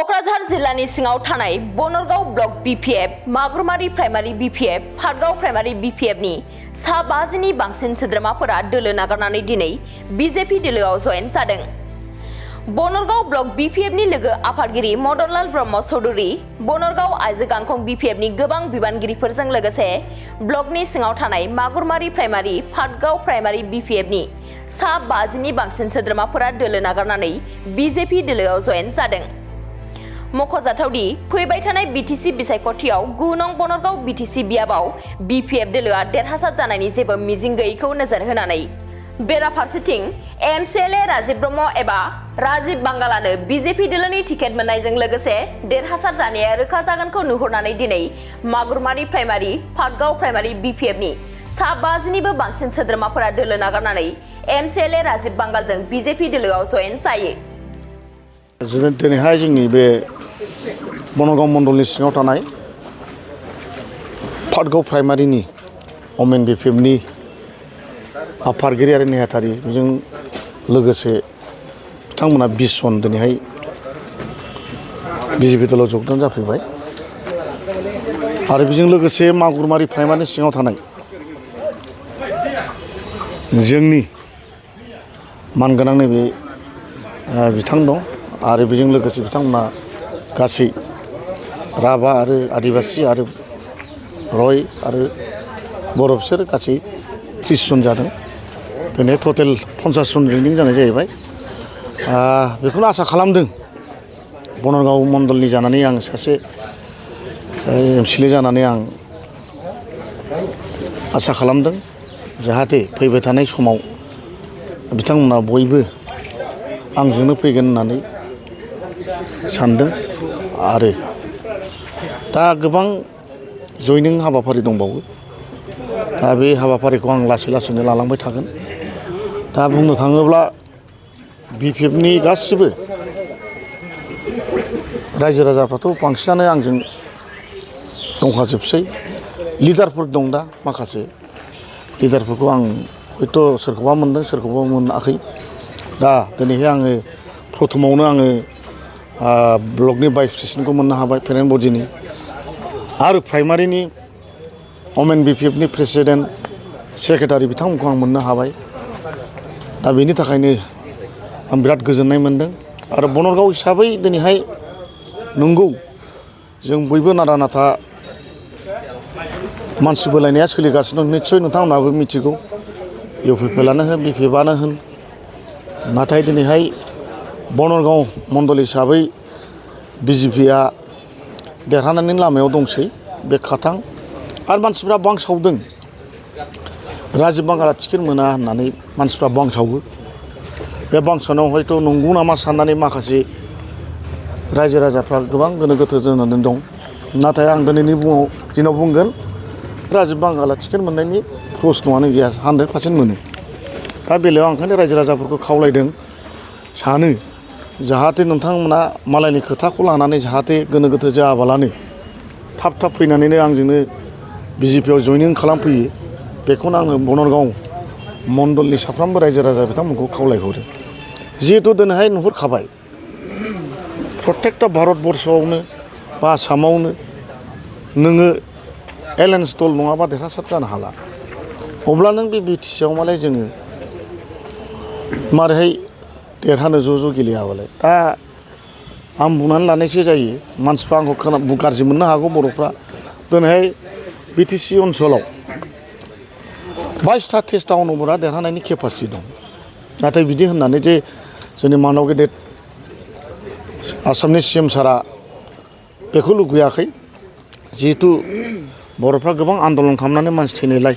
क'क्राझार जिल्लानि सिङाव थानाय Bonargaon block BPF, Magurmari primary BPF, Phatgaon primary बीपीएफनि सा 50नि बांसिन सोद्रोमाफोरा दोलो नागारनानै दिनै बीजेपी दोलोआव जयेन जादों। बनरगाव ब्लक बीपीएफनि लोगो आफादगिरि मदनलाल ब्रह्म चौधुरी, बनरगाव आइजो गांखं बीपीएफनि गोबां बिबानगिरिफोरजों लोगोसे ब्लकनि सिङाव थानाय मागुरमारि प्राइमारि, फाटगाव प्राइमारि बीपीएफनि सा 50नि बांसिन सोद्रोमाफोरा दोलो नागारनानै बीजेपी दोलोआव जयेन जादों। मख'जाथावदि फैबाय थानाय बीटीसी बिसायख'थियाव 9 नं बनरगाव बीटीसी बियाबाव बीपीएफ दोलोआ देरहासार जानायनि जेबो मिजिं गैयैखौ नोजोर होनानै बेराफारसेथिं एमसीएलए राजीव ब्रह्म एबा राजीव बांगालानो बीजेपी दोलोनि टिकेट मोननायजों लोगोसे देरहासार जानाया रोखा जागोनखौ नुहुरनानै दिनै मागुरमारि प्राइमारि, फाटगाव प्राइमारि बीपीएफनि सा 50निबो बांसिन सोद्रोमाफोरा दोलो नागारनानै एमसीएलए राजीव बांगालजों बीजेपी दोलोआव जयेन जायो। दिनैहाय जोंनि बे बनरगाव मण्डलनि सिङाव थानाय फाटगाव प्राइमारिनि वमेन बीपीएफनि आफादगिरि आरो नेहाथारि बेजों लोगोसे बिथांमोना 20 जन दिनैहाय बीजेपी दलाव जगदान जाफैबाय आरो बेजों लोगोसे मागुरमारि प्राइमारिनि सिङाव थानाय जोंनि मानगोनां नैबे बिथां दं आरो बेजों लोगोसे बिथांमोना गासै राभा आरो आदिबासी आरो रय आरो बर' बिसोर गासै 30 जन जादों। दिनै टटेल 50 जन जयनिं जानाय जाहैबाय। बेखौनो आसा खालामदों बनरगाव मण्डलनि जानानै आं सासे एमसीएलए जानानै आं आसा खालामदों जाहाथे फैबाय थानाय समाव बिथांमोना बयबो आंजोंनो फैगोन होननानै सानदों आरो दा गोबां जयनिं हाबाफारि दंबावो। दा बे हाबाफारिखौ आं लासै लासैनो लालांबाय थागोन। दा बुंनो थाङोब्ला बीपीएफनि गासिबो रायजो राजाफ्राथ' बांसिनानो आंजों दंखाजोबसै। लिडारफोर दं दा माखासे लिडारफोरखौ आं हयथ' सोरखौबा मोनदों सोरखौबा मोनाखै। दा दिनैहाय आङो प्रथमावनो आङो ब्लकनि भाइस प्रेसिडेन्टखौ मोननो हाबाय पेरेन्ट बडिनि आरो प्राइमारिनि वमेन बीपीएफनि प्रेसिडेन्ट सेक्रेटारि बिथांमोनखौ आं मोननो हाबाय। दा बेनि थाखायनो आं बिराद गोजोननाय मोन्दों आरो बनरगाव हिसाबै दिनैहाय नंगौ जों बयबो नारा नाथा मानसि बोलायनाया सोलिगासिनो दं। निस्सय नोंथांमोनाबो मिथिगौ इउपिपिएलआनो होन बीपीएफआनो होन। नाथाय दिनैहाय बनरगाव मण्डल हिसाबै बीजेपीआ देरहानायनि लामायाव दंसै बे खाथां आरो मानसिफ्रा बांसावदों राजीव बांगाला टिकेट मोना होननानै मानसिफ्रा बांसावो। बे बांसावनायाव हयथ' नंगौ नामा साननानै माखासे रायजो राजाफ्रा गोबां गोनो गोथो जानानै दं। नाथाय आं दिनैनि दिनाव बुंगोन राजीव बांगाला टिकेट मोननायनि प्रश्नआनो गैया, 100% मोनो। दा बेलायाव आं ओंखायनो रायजो राजाफोरखौ खावलायदों सानो जाहाथे नोंथांमोना मालायनि खोथाखौ लानानै जाहाथे गोनो गोथो जायाबालानो थाब थाब फैनानैनो आंजोंनो बीजेपीआव जयनिं खालामफैयो। बेखौनो आङो बनरगाव मण्डलनि साफ्रोमबो रायजो राजा बिथांमोनखौ खावलायहरो। जिहेतु दिनैहाय नुहुरखाबाय प्रत्येकटा भारतबर्षआवनो बा आसामावनो नोङो एलायन्स दल नङाबा देरहासार जानो हाला। अब्ला नों बे बिटिसिआव मालाय जोङो मारैहाय देरहानो ज' गेलेयाबालाय। दा आं बुंनानै लानायसो जायो मानसिफ्रा आंखौ गाज्रि मोननो हागौ बर'फ्रा। दिनैहाय बिटिसि ओनसोलाव 22टा टेस्ट टाउनफोरा देरहानायनि केपासिटि दं। नाथाय बिदि होननानै जे जोंनि मानव गेदेर आसामनि CM सारा बेखौ लुगैयाखै। जिहेतु बर'फ्रा गोबां आन्दलन खालामनानै मानसि थैनायलाय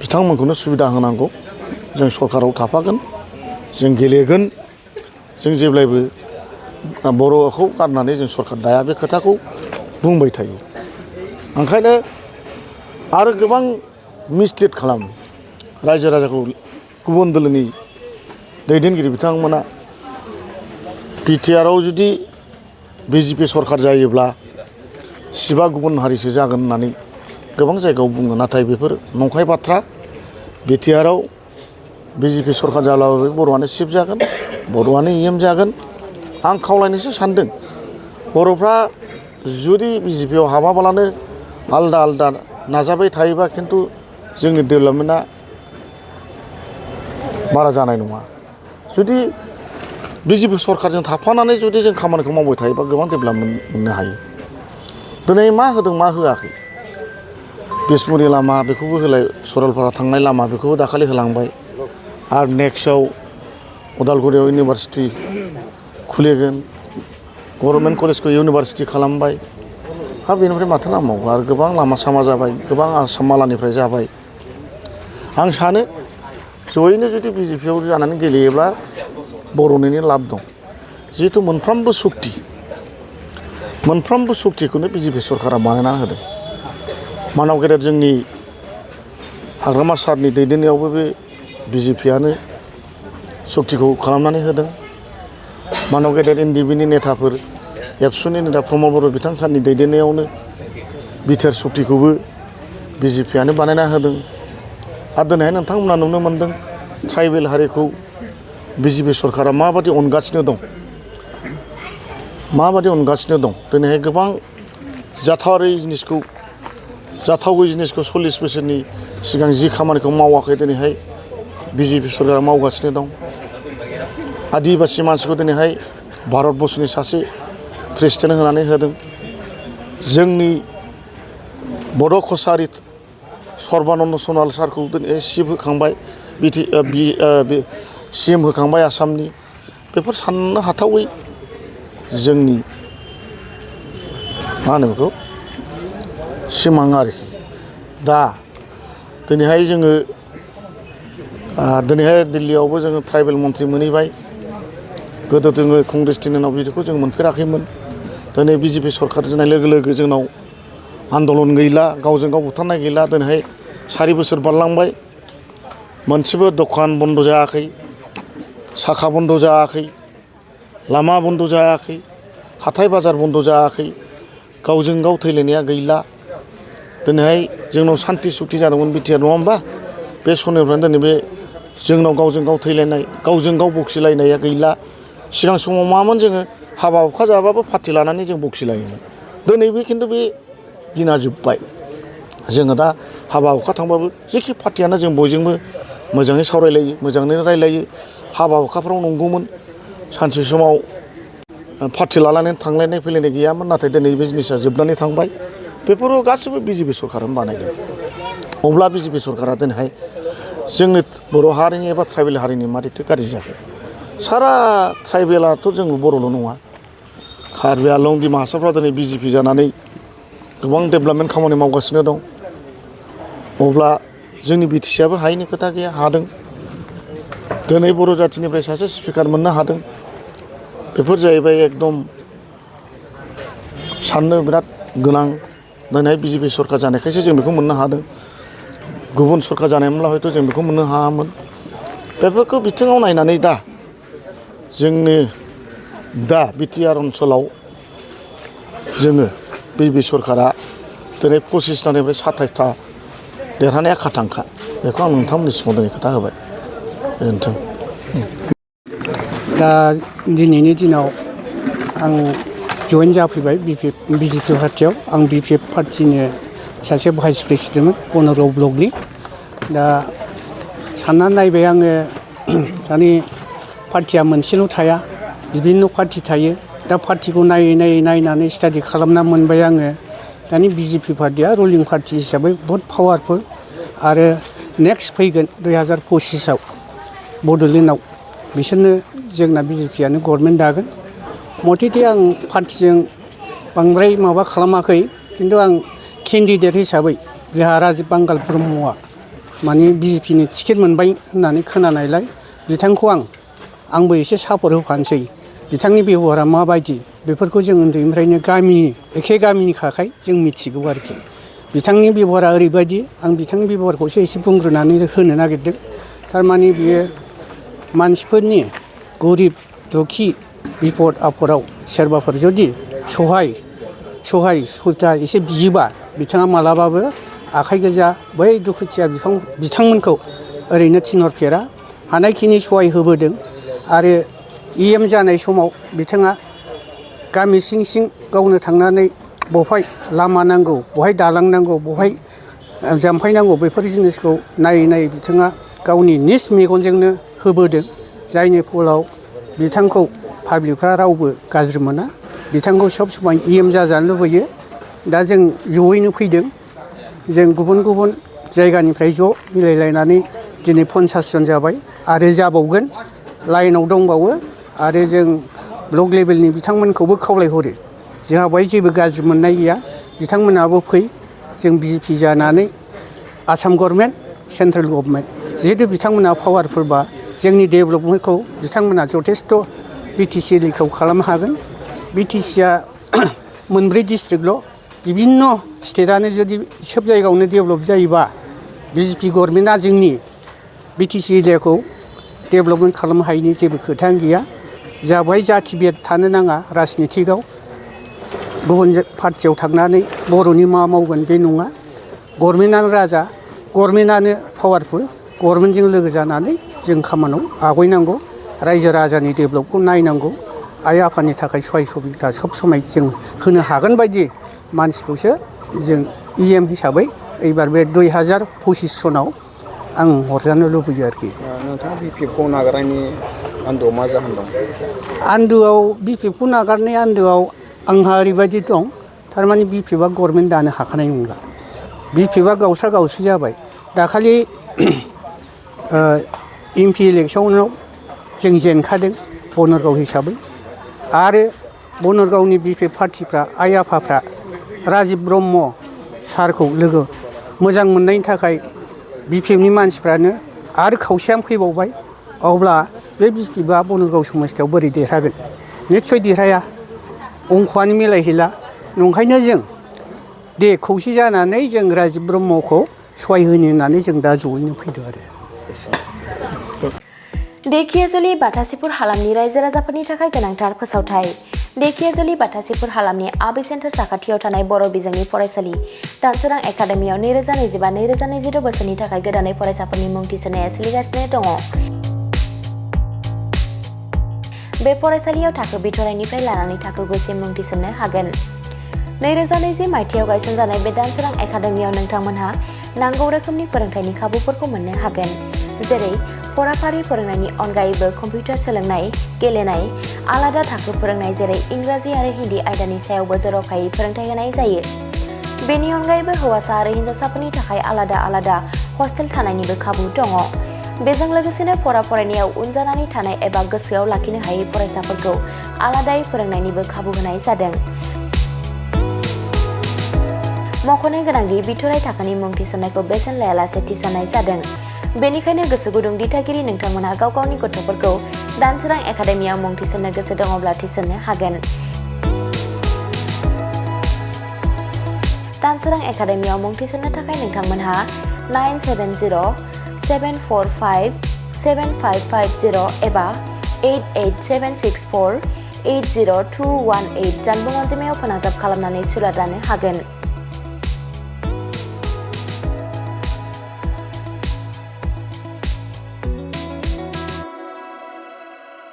बिथांमोनखौनो सुबिदा होनांगौ। जों सरकाराव थाफागोन, जों गेलेगोन, जों जेब्लायबो बर'खौ गारनानै जों सरकार दाया बे खोथाखौ बुंबाय थायो। ओंखायनो आरो गोबां मिसलिड खालामो रायजो राजाखौ। गुबुन दोलोनि दैदेनगिरि बिथांमोना बिटिआरआव जुदि बीजेपी सरकार जायोब्ला सिबा गुबुन हारिसो जागोन होननानै गोबां जायगायाव बुङो। नाथाय बेफोर नंखाय बाथ्रा। बिटिआरआव बीजेपी सरकार जाब्लाबो बर'आनो सिफ जागोन, बर'आनो EM जागोन। आं खावलायनोसो सानदों बर'फ्रा जुदि बिजेपियाव हाबाबालानो आलदा आलदा नाजाबाय थायोबा खिन्थु जोंनि डेभेलपमेन्टआ बारा जानाय नङा जुदि बिजेपि सरकारजों थाफानानै जुदि जों खामानिखौ मावबाय थायोबा गोबां डेभेलपमेन्ट मोननो हायो दिनै मा होदों मा होआखै बिसमुरि लामा बेखौबो होलाय सरलपारा थांनाय लामा बेखौबो दाखालि होलांबाय आरो नेक्स्टआव उदालगुरियाव इउनिभारसिटि खुलिगोन गभर्नमेन्ट कलेजखौ इउनिभारसिटि खालामबाय हा बेनिफ्राय माथो नांबावगौ आरो गोबां लामा सामा जाबाय गोबां आसाम मालानिफ्राय जाबाय आं सानो जयैनो जुदि बिजेपियाव जानानै गेलेयोब्ला बर'निनो लाब दं जिहेतु मोनफ्रोमबो सक्तिखौनो बिजेपि सरकारा बानायना होदों मानाव गेदेर जोंनि हाग्रामा सारनि दैदेननायावबो बे बिजेपियानो सक्तिखौ खालामनानै होदों मानाव गेदेर एनडिबिनि नेताफोर एबसुनि नेता प्रमद बर' बिथांमोननि दैदेननायावनो बिटिआर सक्तिखौबो बिजेपियानो बानायना होदों आरो दिनैहाय नोंथांमोना नुनो मोन्दों ट्राइबेल हारिखौ बिजेपि सरकारा माबादि अनगासिनो दं दिनैहाय गोबां जाथावै जिनिसखौ 40 बोसोरनि सिगां जि खामानिखौ मावाखै दिनैहाय बिजेपि सरकारा मावगासिनो दं आदिबासि मानसिखौ दिनैहाय भारतबर्षनि सासे प्रेसिडेन्ट होनानै होदों जोंनि बड' कसारि सर्बानन्द सनाल सारखौ दिनै सिएम होखांबाय सिएम होखांबाय आसामनि बेफोर साननो हाथावै जोंनि मा होनो बेखौ सिमां आरोखि दा दिनैहाय जोङो दिनैहाय दिल्लीयावबो जोङो ट्राइबेल मन्थ्रि मोनहैबाय गोदो जोङो कंग्रेसनि दिनाव बिदिखौ जों मोनफेराखैमोन दिनै बिजेपि सरकार जानाय लोगो लोगो जोंनाव आन्दलन गैला गावजों गाव बुथारनाय गैला दिनैहाय 4 बोसोर बारलांबाय मोनसेबो दखान बन्द जायाखै साखा बन्द जायाखै लामा बन्द जायाखै हाथाय बाजार बन्द जायाखै गावजों गाव थैलायनाया गैला दिनैहाय जोंनाव सान्थि सुक्ति जादोंमोन बिटिआर नङा होमबा बे समनिफ्रायनो दिनै बे जोंनाव गावजों गाव थैलायनाय गावजों गाव बखिलायनाया गैला सिगां समाव मामोन जोङो हाबा हुखा जाबाबो पार्टि लानानै जों बखिलायोमोन दिनैबो खिन्थु बे दिना जोब्बाय जोङो दा हाबा हुखा थांबाबो जेखि पार्टियानो जों बयजोंबो मोजाङै सावरायलायो मोजाङै रायलायो हाबा हुखाफ्राव नंगौमोन सानसे समाव पार्टि लानानै थांलायनाय फैलायनाय गैयामोन नाथाय दिनै बे जिनिसा जोबनानै थांबाय बेफोराव गासैबो बिजेपि सरकारानो बानायदों अब्ला बिजेपि सरकारा दिनैहाय जोंनि बर' हारिनि एबा ट्राइबेल हारिनि मारैथो गाज्रि जाखो सारा ट्राइबेलाथ' जों बर'ल' नङा कार्बि आलं डिमा हासावफ्रा दिनै बिजेपि जानानै गोबां डेभेलपमेन्ट खामानि मावगासिनो दं अब्ला जोंनि बिटिसिआबो हायैनि खोथा गैया हादों दिनै बर' जाथिनिफ्राय सासे स्पिकार मोननो हादों बेफोर जाहैबाय एकदम साननो बिराद गोनां दिनैहाय बिजेपि सरकार जानायखायसो जों बेखौ मोननो हादों गुबुन सरकार जानायमोनब्ला हयथ' जों बेखौ मोननो हायामोन बेफोरखौ बिथिङाव नायनानै दा जोंनि दा बिटिआर ओनसोलाव जोङो बिजेपि सरकारा दिनै 25थानिफ्राय 27था देरहानाया खाथांखा बेखौ आं नोंथांमोननि सिगाङाव दिनै खोथा होबाय गोजोन्थों दा दिनैनि दिनाव आं जइन जाफैबाय बिजेपि पार्टियाव आं बिपिएफ पार्टिनि सासे भाइस प्रेसिडेन्टमोन बनरगाव ब्लकनि दा साननानै नायबाय आङो दानि पार्टिया मोनसेल' थाया बिभिन्न पार्टि थायो दा पार्टिखौ नायनानै स्टाडि खालामना मोनबाय आङो दानि बिजेपि पार्टिया रुलिं पार्टि हिसाबै बहुत पावारफुल आरो नेक्स्ट फैगोन 2025आव बड'लेण्डआव बिसोरनो जोंना बिजेपियानो गभर्नमेन्ट दागोन मथेथे आं पार्टिजों बांद्राय माबा खालामाखै खिन्थु आं केन्डिडेट हिसाबै जोंहा राजिब बांगाल ब्रह्मआ माने बिजेपिनि टिकेट मोनबाय होननानै खोनानायलाय बिथांखौ आंबो एसे सापर्ट होफानोसै बिथांनि बेबहारा माबायदि बेफोरखौ जों उन्दैनिफ्रायनो एखे गामिनिखाय जों मिथिगौ आरोखि बिथांनि बेबहारा ओरैबायदि आं बिथांनि बेबहारखौसो एसे बुंग्रोनानै होनो नागिरदों थारमाने बियो मानसिफोरनि गरिब दुखि बिपद आफदाव सोरबाफोर जुदि सहाय सुबिदा एसे बियोबा बिथाङा मालाबाबो आखाइ गोजा बै दुखुथिया बिथांमोनखौ ओरैनो थिनहरफेरा हानायखिनि सहाय होबोदों आरो EM जानाय समाव बिथाङा गामि सिं गावनो थांनानै बहाय लामा नांगौ बहाय दालां नांगौ बहाय जाम्फै नांगौ बेफोर जिनिसखौ नायै नायै बिथाङा गावनि निज मेगनजोंनो होबोदों जायनि फलाव बिथांखौ पाब्लिकफ्रा रावबो गाज्रि मोना बिथांखौ सब समाय EM जाजानो लुबैयो दा जों जयैनो फैदों जों गुबुन गुबुन जायगानिफ्राय ज' मिलायलायनानै दिनै 50 जन जाबाय आरो जाबावगोन लाइनाव दंबावो आरो जों ब्लक लेभेलनि बिथांमोनखौबो खावलायहरो जोंहा बेवहाय जेबो गाज्रि मोननाय गैया बिथांमोनाबो फै जों BJP जानानै आसाम गभर्नमेन्ट सेन्ट्रेल गभर्नमेन्ट जिहेतु बिथांमोना पावारफुलबा जोंनि डेभेलपमेन्टखौ बिथांमोना जथेस्थ' BTC एरियाखौ खालामनो हागोन BTCआ मोनब्रै डिस्ट्रिक्टल' बिभिन्न स्टेटआनो जुदि सोब जायगायावनो डेभेलप जायोबा BJP गभर्नमेन्टआ जोंनि BTC एरियाखौ डेभेलपमेन्ट खालामनो हायिनि जेबो खोथायानो गैया जा बेवहाय जाथि बेद थानो नाङा राजनितिकआव गुबुन पार्टियाव थांनानै बर'नि मा मावगोन बे नङा गभर्नमेन्टआनो राजा गभर्नमेन्टआनो पावारफुल गभर्नमेन्टजों लोगो जानानै जों खामानियाव आवगायनांगौ रायजो राजानि डेभेलपखौ नायनांगौ आइ आफानि थाखाय सहाय सुबिदा सब समाय जों होनो हागोन बायदि मानसिखौसो जों EM हिसाबै एबार बे 2025 सनाव आं हरजानो लुबैयो आरोखि नोंथाङा BPFखौ नागारनायनि आन्दोआव मा जाहोन दं आन्दोआव BPFखौ नागारनाय आन्दोआव आंहा ओरैबायदि दं थारमाने BPFआ गभर्नमेन्ट दानो हाखानाय नंला BPFआ गावस्रा गावस्रि जाबाय दाखालि MP इलेक्सनाव जों जेनखादों बनरगाव हिसाबै आरो बनरगावनि BPF पार्टिफ्रा आइ आफाफ्रा राजिब ब्रह्म सारखौ लोगो मोजां मोननायनि थाखाय BPFनि मानसिफ्रानो आरो खावसेयानो फैबावबाय अब्ला बे BPFआ बनरगाव समस्थियाव बोरै देरहागोन निस्सय देरहाया अंखआनो मिलायहैला नंखायनो जों दे खौसे जानानै जों राजिब ब्रह्मखौ सहाय होनो होननानै जों दा जयैनो फैदों आरो धेकियाजुलि बाथासिपुर हालामनि रायजो राजाफोरनि थाखाय गोनांथार फोसावथाय धेकियाजुलि बाथासिपुर हालामनि आबि सेन्टार साखाथियाव थानाय बर' बिजोंनि फरायसालि दानसोरां एकाडेमियाव 2025-2026 बोसोरनि थाखाय गोदानै फरायसाफोरनि मुं थिसननाया सोलिगासिनो दङ। बे फरायसालियाव थाखो बिथराइनिफ्राय लानानै थाखो 9सिम मुं थिसननो हागोन। 2020 मायथाइयाव गायसनजानाय बे दानसोरां एकाडेमियाव नोंथांमोनहा नांगौ रोखोमनि फोरोंथायनि खाबुफोरखौ मोननो हागोन जेरै फराफारि फोरोंनायनि अनगायैबो कम्पिउटार सोलोंनाय गेलेनाय आलादा थाखो फोरोंनाय जेरै इंराजि आरो हिन्दी आयदानि सायावबो जर'खायै फोरोंथाय होनाय जायो। बेनि अनगायैबो हौवासा आरो हिन्जावसाफोरनि थाखाय आलादा आलादा हस्टेल थानायनिबो खाबु दङ। बेजों लोगोसेनो फरायनायाव उन जानानै थानाय एबा गोसोआव लाखिनो हायै फरायसाफोरखौ आलादायै फोरोंनायनिबो खाबु होनाय जादों। मख'नो गोनांदि बिथराइ थाखोनि मुं थिसननायखौ बेसेन लायालासे थिसननाय जादों। बेनिखायनो गोसो गुदुं दिथागिरि नोंथांमोनहा गाव गावनि गथ'फोरखौ दानसोरां एकाडेमियाव मुं थिसननो गोसो दङब्ला थिसननो हागोन। दानसोरां एकाडेमियाव मुं थिसननो थाखाय नोंथांमोनहा 9707457550 एबा 88764802118 जानबुं अनजिमायाव फोनांजाब खालामनानै सुलाद लानो हागोन।